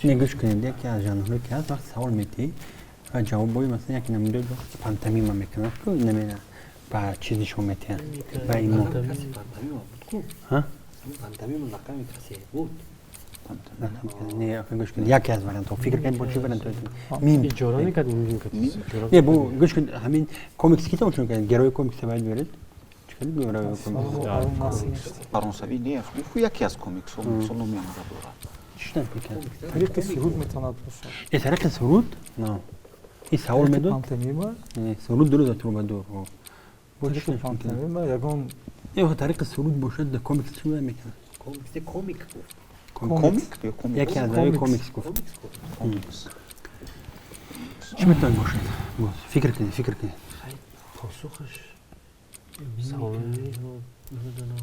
Гӯш кунед, яке аз жанрҳое, ки ҳаст, вақти савол медиҳӣ ва ҷавобҳои, масалан, як намудои пантомима мекунад, ку намена ба чиз нишон метиҳанд ба имо. Пантомима лақаби касе буд. Не, гӯш кунед, яке аз вариантҳо. Фикр кунед, бо чӣ вариантҳо? Мим. Иҷора мекард, мим. Не, бо гӯш кунед, ҳамин комикс ки тамошо мекардед? Герои комикс бояд биёред. Чӣ кардед герои комикс? Фаронсавӣ не, яке аз комиксҳо, мисол номи онро дорад. Чӣ шудан фикр кард? Тариқи суруд метавонад бошад. Э, тариқи суруд? На. Ин савол медод? Пантомима? Не, суруд дуруст аст, трубадур. Тариқи пантомима ягон Э, тариқи суруд бошад, дар комикс чӣ бояд мекард? Комикс, комик гуфт. Комик ё комикс? Яке аз навъи комикс гуфт. Чӣ метавонад бошад? Боз фикр кунед, фикр кунед. Посухаш саволи намедонам.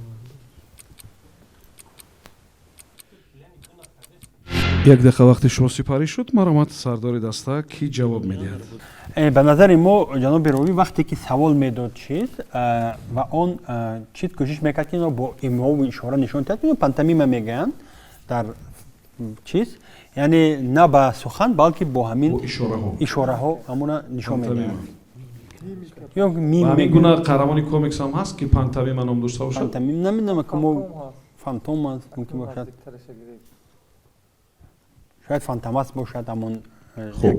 Як дақиқа вақти шумо сипарӣ шуд. Маромад, сардори даста, кӣ ҷавоб медиҳад? Ба назари мо, ҷаноби ровӣ, вақте ки савол медод чиз ва он чиз кӯшиш мекард, ки инро бо имову ишора нишон диҳад, ино пантомима мегӯянд дар чиз, яъне на ба сухан, балки бо ҳамин ишораҳо ҳамона нишон медиҳад. Ё мим. Ҳамин гуна қаҳрамони комикс ҳам ҳаст, ки пантомима ном дошта бошад? Пантомим намедонам, ки мо фантом аст, мумкин бошад. Шояд фантомас бошад, ҳамон хуб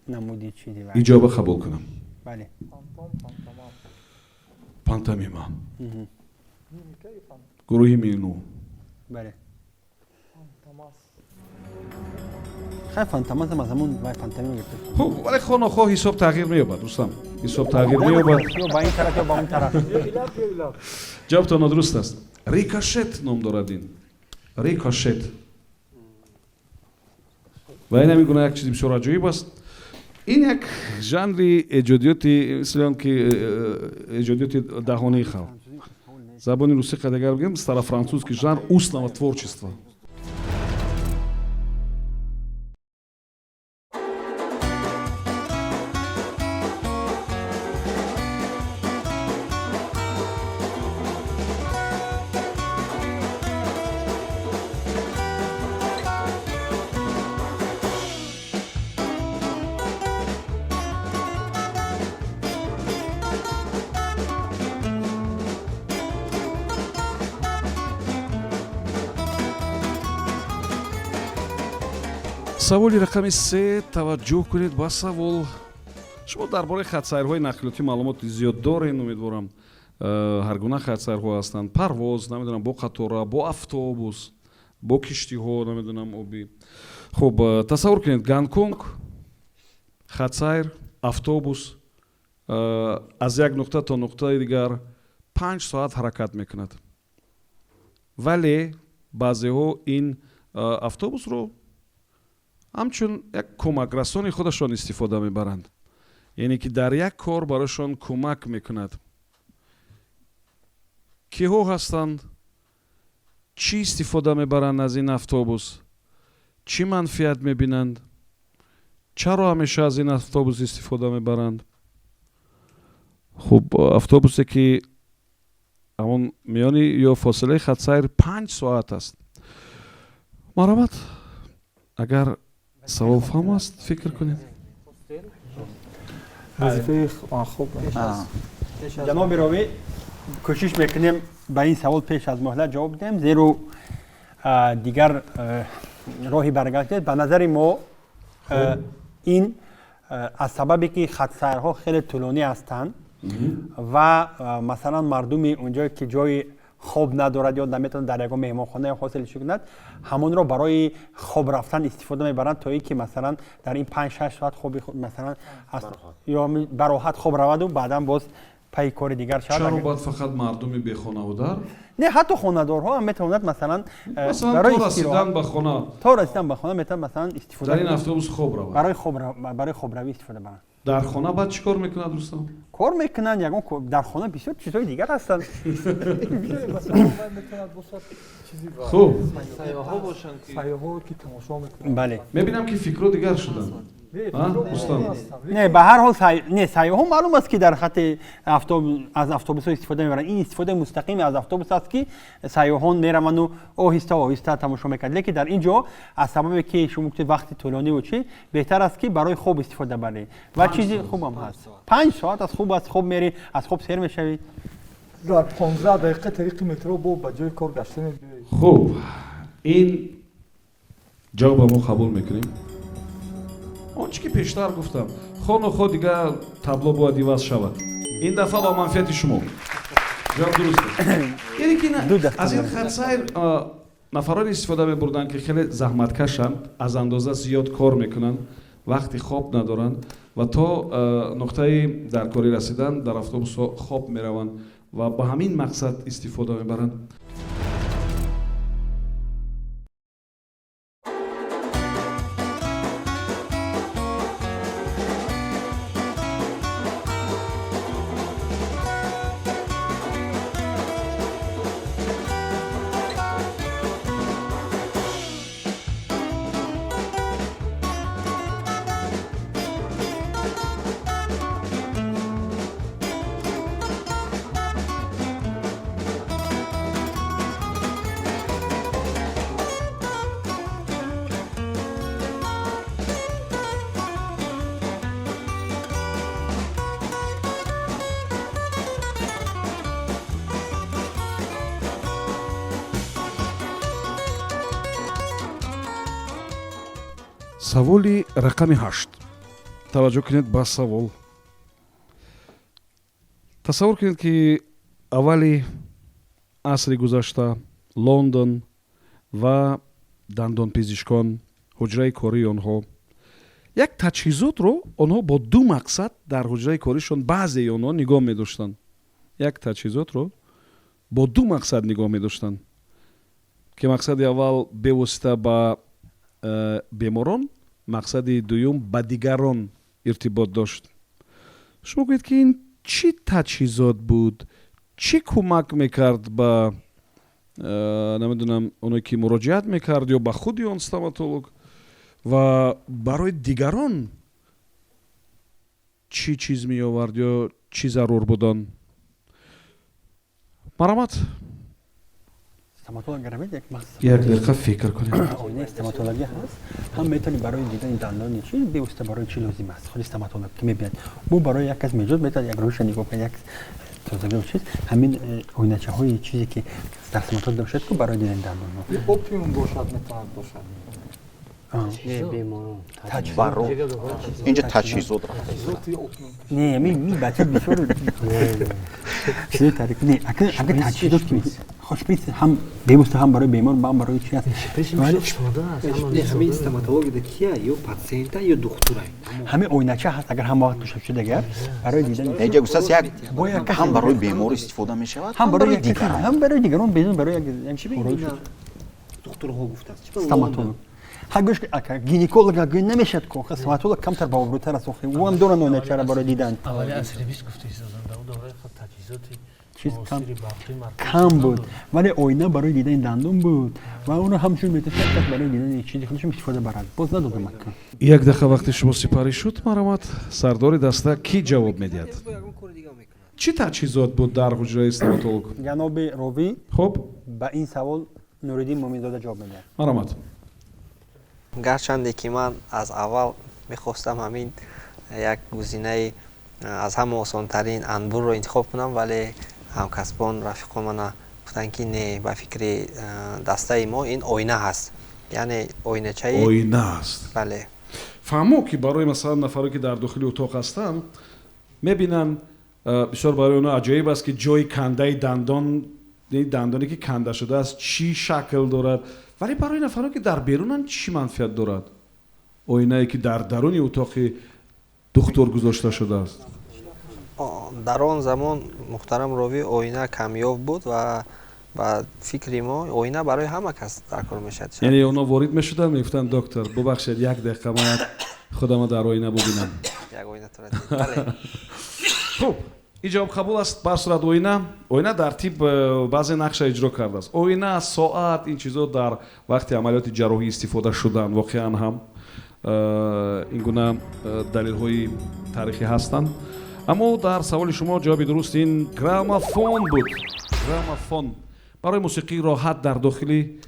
намуди чизи. Иҷоба қабул кунам? Бале. Пантомима, гурӯҳи Мину. Бале. Хай, фантомас ҳам аз ҳамон вай пантомима гирифта. Хуб, вале хонохоҳ ҳисоб тағйир меёбад, Рустам, ҳисоб тағйир меёбад. Ё ба ин тараф, ё ба он тараф. Ҷавобтон нодуруст аст. Рикошет ном дорад ин, рикошет. Ва ин ҳамин гуна як чизи бисёр аҷоиб аст. Ин як жанри эҷодиёти, мисли он ки эҷодиёти даҳонии халқ, забони русӣ қадагар бигӯем, старофранцузский жанр устного творчества. Саволи рақами се. Таваҷҷӯҳ кунед ба савол. Шумо дар бораи хатсайрҳои нақлиётӣ маълумоти зиёд доред, умедворам. Ҳар гуна хатсайрҳо ҳастанд: парвоз, намедонам, бо қатора, бо автобус, бо киштиҳо, намедонам, обӣ. Хуб, тасаввур кунед: Гонконг, хатсайр, автобус аз як нуқта то нуқтаи дигар 5 соат ҳаракат мекунад, вале баъзеҳо ин автобусро ҳамчун як кӯмакрасони худашон истифода мебаранд, яъне ки дар як кор барояшон кӯмак мекунад. Киҳо ҳастанд? Чӣ истифода мебаранд аз ин автобус? Чӣ манфиат мебинанд? Чаро ҳамеша аз ин автобус истифода мебаранд? Хуб, автобусе ки ҳамон миёни ё фосилаи хатсайр 5 соат аст. Марҳамат, агар савол фаҳм аст, фикр кунед. Вазифаи хуб. Ҷаноби ровӣ, кӯшиш мекунем ба ин савол пеш аз муҳлат ҷавоб диҳем, зеро дигар роҳи баргашт нест. Ба назари мо, ин аз сабабе ки хатсайрҳо хеле тӯлонӣ ҳастанд ва масалан мардуми унҷое ки ҷои хоб надорад ё наметавонад дар ягон меҳмонхона ё ҳостел кунад, ҳамонро барои хоб рафтан истифода мебаранд, то ин ки масалан дар ин 5-6 соат хоби масалан ё бароҳат хоб раваду баъдан боз пайи кори дигар шавад. Чаро бояд фақат мардуми бехонаводар? Не, ҳатто хонадорҳо ҳам метавонад масалан. Барои расидан ба хона. То расидан ба хона метавонад масалан истифода Дар ин автобус хоб равад. Барои хобравӣ истифода баранд. Дар хона баъд чӣ кор мекунад, Рустам? Кор мекунанд ягон, дар хона бисёр чизҳои дигар ҳастанд. Хуб. Сайёҳо ки тамошо мекунанд. Бале. Мебинам, ки фикрҳо дигар шуданд, Рустам. Не, ба ҳар ҳол, не, сайёҳо маълум аст, ки дар хати аз автобусҳо истифода мебаранд. Ин истифодаи мустақими аз автобус аст, ки сайёҳон мераванду оҳиста оҳиста тамошо мекард, лекин дар ин ҷо аз сабабе ки шумо гуфтед, вақти тӯлониву чӣ, беҳтар аст, ки барои хоб истифода барӣ ва чизи хубам ҳаст. 5 соат аз хуб аст, хоб мерӣ, аз хоб сер мешавӣ. Дар 15 дақиқа тариқи метро бо ба ҷои кор гашта мебиёӣ. Хуб, ин Ҷавоба мо қабул мекунем. Он чӣ ки пештар гуфтам, хону хо дигар табло бояд иваз шавад. Ин дафъа ба манфиати шумо. Ҷавоб дуруст аст. Яъне ки аз ин хатсайр нафароне истифода мебурданд, ки хеле заҳматкашанд, аз андоза зиёд кор мекунанд, вақти хоб надоранд ва то нуқтаи даркорӣ расидан дар автобусҳо хоб мераванд ва ба ҳамин мақсад истифода мебаранд. Саволи рақами 8. Таваҷҷӯҳ кунед ба савол. Тасаввур кунед, ки аввали асри гузашта Лондон ва дандонпизишкон, ҳуҷраи кории онҳо, як таҷҳизотро онҳо бо ду мақсад дар ҳуҷраи коришон баъзеи онҳо нигоҳ медоштанд. Як таҷҳизотро бо ду мақсад нигоҳ медоштанд, ки мақсади аввал бевосита ба беморон, мақсади дуюм ба дигарон иртибот дошт. Шумо гӯед, ки ин чӣ таҷҳизот буд, чӣ кӯмак мекард ба намедонам, оное ки муроҷиат мекард ё ба худи он стоматолог, ва барои дигарон чӣ чиз меовард ё чӣ зарур буд он? Марҳамат. Стоматолог равед, як махсус. Як дақиқа фикр кунед. Оинаи стоматология ҳаст, ҳам метавонӣ барои дидани дандони чи бевосита барои чӣ лозим аст. Худи стоматолог ки мебинад, ӯ барои як кас меҷоз метавонад як рӯша нигоҳ кунад, як тозагӣ чиз. Ҳамин оиначаҳои чизе ки дар стоматолог бошад, ку барои дидани дандонҳо. Опиум бошад, метавонад бошад. Не, беморон. Инҷа таҷҳизот. Не, ми бача бисёр чизи таъриф не, агар таҷҳизот ки шприц ҳам бевосита ҳам барои бемор, ҳам барои чи аст. Ҳамин стоматологияда кия, ё патсиента, ё духтура? Ҳамин оинача ҳаст, агар ҳам вақт бошад шуда, агар барои дидан. Инҷа гуфтааст, як ҳам барои бемор истифода мешавад, ҳам барои дигарон, ҳам барои дигарон, бедун барои як духтурҳо гуфтааст. Стоматолог ҳа, гӯш, гинеколог гӯй намешад ко, стоматолог камтар баобрӯтар аст, охи ӯ ҳам доранд оиначара барои дидан. Аввали асри бист гуфта истодам, дар он давраи таҷҳизоти чиз кам буд, вале оина барои дидани дандон буд ва онро ҳамчун метавонад барои дидани чизи худашон истифода барад. Боз надодам, ака. Як дақиқа вақти шумо сипарӣ шуд. Марҳамат, сардори даста, кӣ ҷавоб медиҳад? Чӣ таҷҳизот буд дар ҳуҷраи стоматолог? Ҷаноби ровӣ. Хуб. Ба ин савол Нуриддин Муминзода ҷавоб медиҳад. Марҳамат. Гарчанде ки ман аз аввал мехостам ҳамин як гузинаи аз ҳама осонтарин анбурро интихоб кунам, вале ҳамкасбон, рафиқон мана гуфтанд, ки не, ба фикри дастаи мо ин оина ҳаст, яъне оиначаи. Оина аст. Бале. Фаҳмо, ки барои масалан нафаре ки дар дохили утоқ ҳастанд, мебинанд, бисёр барои онҳо аҷоиб аст, ки ҷои кандаи дандон, дандоне ки канда шудааст, чӣ шакл дорад, вале барои нафаре ки дар берунанд, чӣ манфиат дорад оинае ки дар даруни утоқи духтур гузошта шудааст? Дар он замон, муҳтарам ровӣ, оина камёб буд ва ба фикри мо оина барои ҳама кас даркор мешавад. Яъне онҳо ворид мешуданд, мегуфтанд: «Доктор, бубахшед, як дақиқа, ман худама дар оина бубинам». Як оина бале. Хуб, ин ҷавоб қабул аст. Ба сурат, оина дар тиб баъзе нақша иҷро кардааст. Оина, соат, ин чизо дар вақти амалиёти ҷарроҳӣ истифода шуданд. Воқеан ҳам ин гуна далелҳои таърихӣ ҳастанд. Аммо дар саволи шумо ҷавоби дуруст ин граммофон буд. Граммофон барои мусиқии роҳат дар дохили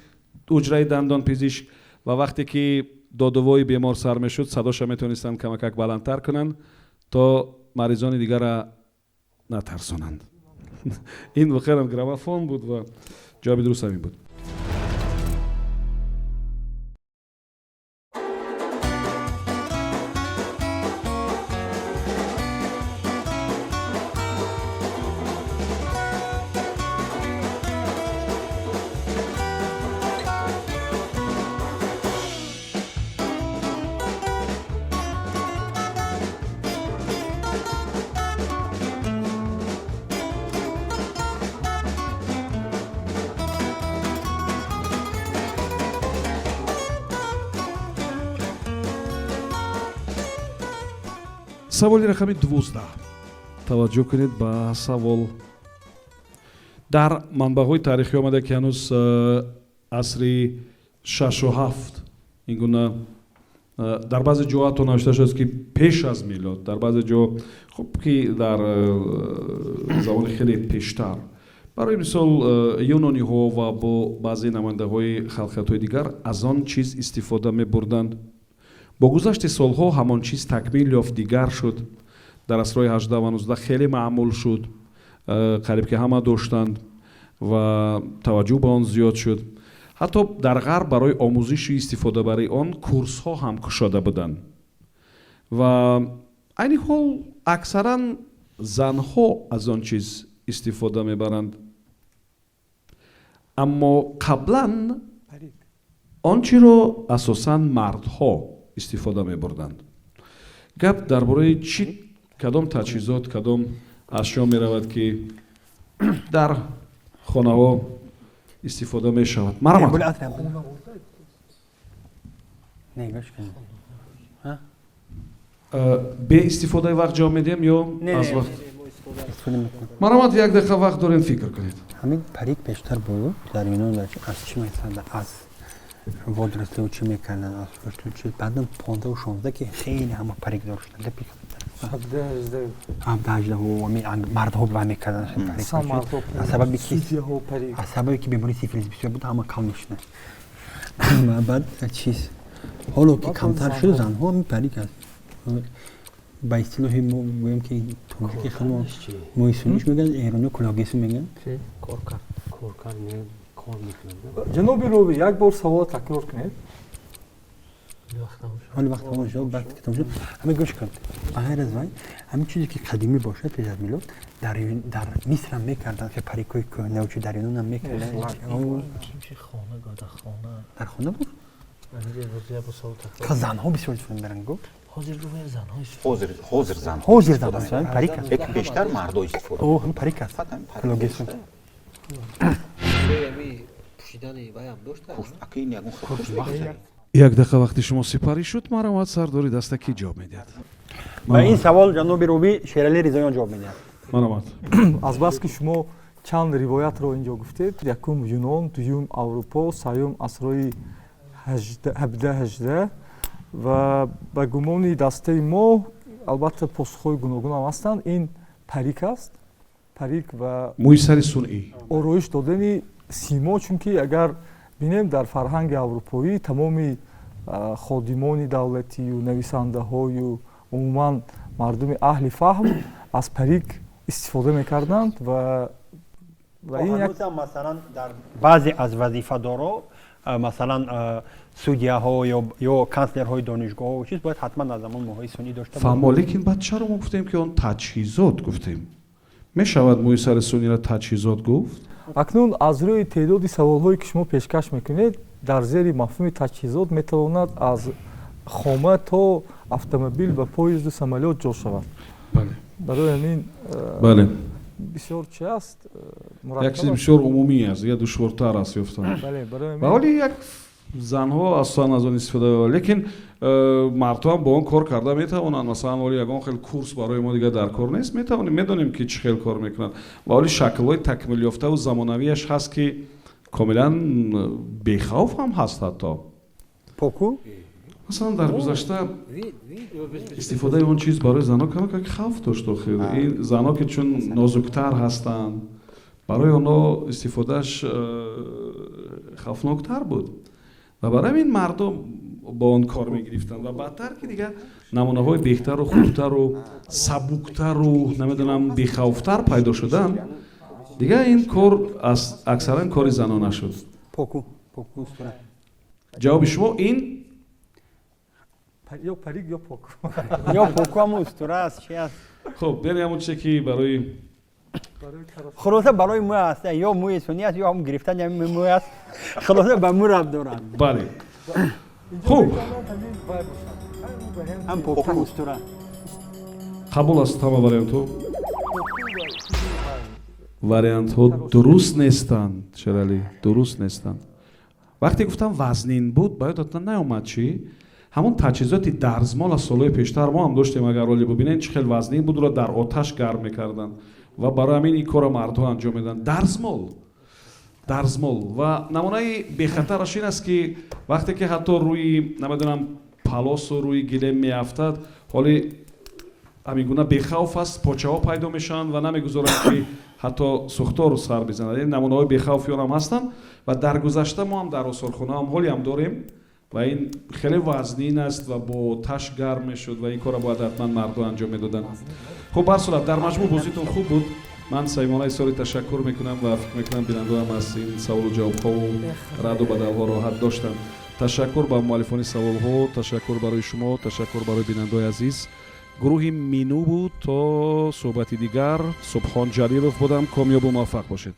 ҳуҷраи дандонпизишк, ва вақте ки додувои бемор сар мешуд, садоша метавонистанд камакак баландтар кунанд, то маризони дигара натарсонанд. Ин воқеан граммофон буд ва ҷавоби дуруст ҳамин буд. Саволи рақами 12. Таваҷҷӯҳ кунед ба савол. Дар манбаъҳои таърихӣ омада, ки ҳанӯз асри шашу ҳафт ин гуна дар баъзе ҷо ҳатто навишта шудааст, ки пеш аз милод, дар баъзе ҷо хуб, ки дар замони хеле пештар, барои мисол, юнониҳо ва бо баъзе намояндаҳои халқиятҳои дигар аз он чиз истифода мебурданд. Бо гузашти солҳо ҳамон чиз такмил ёфт, дигар шуд. Дар асрҳои 18 ва 19 хеле маъмул шуд, қариб ки ҳама доштанд ва таваҷҷӯҳ ба он зиёд шуд. Ҳатто дар ғарб барои омӯзиши истифодабарии он курсҳо ҳам кушода буданд ва айни ҳол аксаран занҳо аз он чиз истифода мебаранд, аммо қаблан он чиро асосан мардҳо истифода мебурданд. Гап дар бораи чӣ, кадом таҷҳизот, кадом ашё меравад, ки дар хонаҳо истифода мешавад? Марҳамат. Бул Не, гӯш кунед. Бе истифодаи вақт ҷавоб медиҳем ё Не, аз не, вақт? Истифода мекунам. Марҳамат, як дақиқа вақт дорем, фикр кунед. Ҳамин парик пештар буд дар Юнон, дар аз чӣ мекарданд? Аз водоросли чӣ мекарданд, аз рушду чӣ. Баъдан 15-у 16 ки хеле ҳама парик дор шуданд. 17, 18. 17, 18 ҳамин мардҳо ба мекарданд парик. Сан мардҳо. Аз сабаби ки Судьяҳо парик. Аз сабаби ки бемории сифилис бисёр буд, ҳама кал мешуданд. Ва баъд чиз, ҳоло ки Баъд камтар занҳо. шуд, занҳо ҳамин парик аст. Ба истилоҳи мо гӯем, ки тоҷики худмо мӯи суниш мегӯянд, эрониё кулоҳгесу мегӯянд. Коркард, коркард, кор мекунад. Ҷаноби ровӣ, як бор саволро такрор кунед. Ҳоли вақт тамом шуд, баъд ки тамом шуд, ҳамин гӯш кун. Ба ғайр аз вай, ҳамин чизе ки қадимӣ бошад, пеш аз милод, дар Мисрам мекарданд, ки парикҳои кӯҳнаву чи дар Юнонам мекарданд. Хона, дар хона. Дар хона буд. Ка занҳо бисёр истифода мебаранд, гуфт. Ҳозир гуфтем, занҳо. Ҳозир, ҳозир занҳо. Ҳозир занҳо парик аст. Лекин пештар мардо истифода. О, ҳамин парик аст. Фақат ҳамин парик. Кулоҳгесу. Пӯшидани ваям дошта. Курс ака, ин ягон хел курс мегузаред? Як дақиқа вақти шумо сипарӣ шуд. Марҳамат, сардори даста кӣ ҷавоб медиҳад? Ба ин савол ҷаноби ровӣ Шерали Ризоён ҷавоб медиҳад. Марҳамат. Азбаски шумо чанд ривоятро инҷо гуфтед, якум Юнон, дуюм Аврупо, сеюм асрҳои 17, 18, ва ба гумони дастаи мо, албатта, посухҳои гуногунам ҳастанд, ин парик аст, парик ва мӯи сари сунъӣ. Ороиш додани симо, чунки агар бинем, дар фарҳанги аврупоӣ тамоми ходимони давлатию нависандаҳою умуман мардуми аҳли фаҳм аз парик истифода мекарданд ва ин як Ҳанӯзам, масалан, дар баъзе аз вазифадоро, масалан, судяҳо ё канцлерҳои донишгоҳҳо, чиз бояд ҳатман аз замон мӯҳои сунъӣ дошта. Фаҳмо, лекин баъд чаро мо гуфтем, ки он таҷҳизот гуфтем? Мешавад мӯи сари сунъиро таҷҳизот гуфт? Акнун аз рӯи теъдоди саволҳое, ки шумо пешкаш мекунед, дар зери мафҳуми таҷҳизот метавонад аз хома то автомобил ва поезду самолёт ҷо шавад. Барои ҳамин бисёр чи аст. Як чизи бисёр умумӣ аст, я душвортар аст ёфтан. Ва ҳоли як занҳо асосан аз он истифода мебаранд, лекин мардҳо ҳам бо он кор карда метавонанд. Масалан, ҳоли ягон хел курс барои мо дигар дар кор нест, метавонем, медонем, ки чӣ хел кор мекунанд. Ва ҳоли шаклҳои такмилёфтаву замонавиаш ҳаст, ки комилан бехавф ҳам ҳаст ҳатто. Поку. Масалан, дар гузашта истифодаи он чиз барои занҳо камак хавф дошт. Охир ин занҳо, ки чун нозуктар ҳастанд, барои онҳо истифодааш хавфноктар буд ва барои ҳамин мардум бо он кор мегирифтанд. Ва баъдтар ки дигар намунаҳои беҳтару хубтару сабуктару, намедонам, бехавфтар пайдо шуданд, дигар ин кор аксаран кори занона шуд. Поку, поку устура. Ҷавоби шумо ин? Ё парик, ё поку. Ё поку, ҳамун устура аст, чи аст. Хуб, яъне ҳамон чизе, ки барои Хулоса, барои мӯ аст, ё мӯи сунъӣ аст, ё ҳамун гирифтани ҳамин мӯ аст. Хулоса, ба мӯ рабт дорад. Бале, хуб. Ҳам поку, устура. Қабул аст ҳама вариантҳо? Вариантҳо дуруст нестанд, Шералӣ, дуруст нестанд. Вақте гуфтам, вазнин буд, ба ёдатон наомад чӣ? Ҳамон таҷҳизоти дарзмол аз солҳои пештар мо ҳам доштем. Агар ҳоле бубинед, чӣ хел вазнин буд, ӯро дар оташ гарм мекарданд ва барои ҳамин ин корро мардҳо анҷом медоданд. Дарзмол, дарзмол. Ва намунаи бехатараш ин аст, ки вақте ки ҳатто рӯи, намедонам, палосу рӯи гилем меафтад, ҳоли ҳамин гуна бехавф аст, почаҳо пайдо мешаванд ва намегузоранд, ки ҳатто сӯхтор сар бизанад. Ин намунаҳои бехавфи он ҳам ҳастанд. Ва дар гузашта мо ҳам дар осорхонаам ҳоле ҳам дорем ва ин хеле вазнин аст ва бо оташ гарм мешуд ва ин корро бояд ҳатман мардҳо анҷом медоданд. Хуб, ба ҳар сурат, дар маҷмӯъ бозитон хуб буд. Ман самимона изҳори ташаккур мекунам ва фикр мекунам, бинандаам аз ин саволу ҷавобҳову раду бадалҳо роҳат доштанд. Ташаккур ба муаллифони саволҳо, ташаккур барои шумо, ташаккур барои бинандаои азиз. Гурӯҳи Минӯ буд. То суҳбати дигар, Субҳон Ҷалилов будам. Комёбу муваффақ бошед.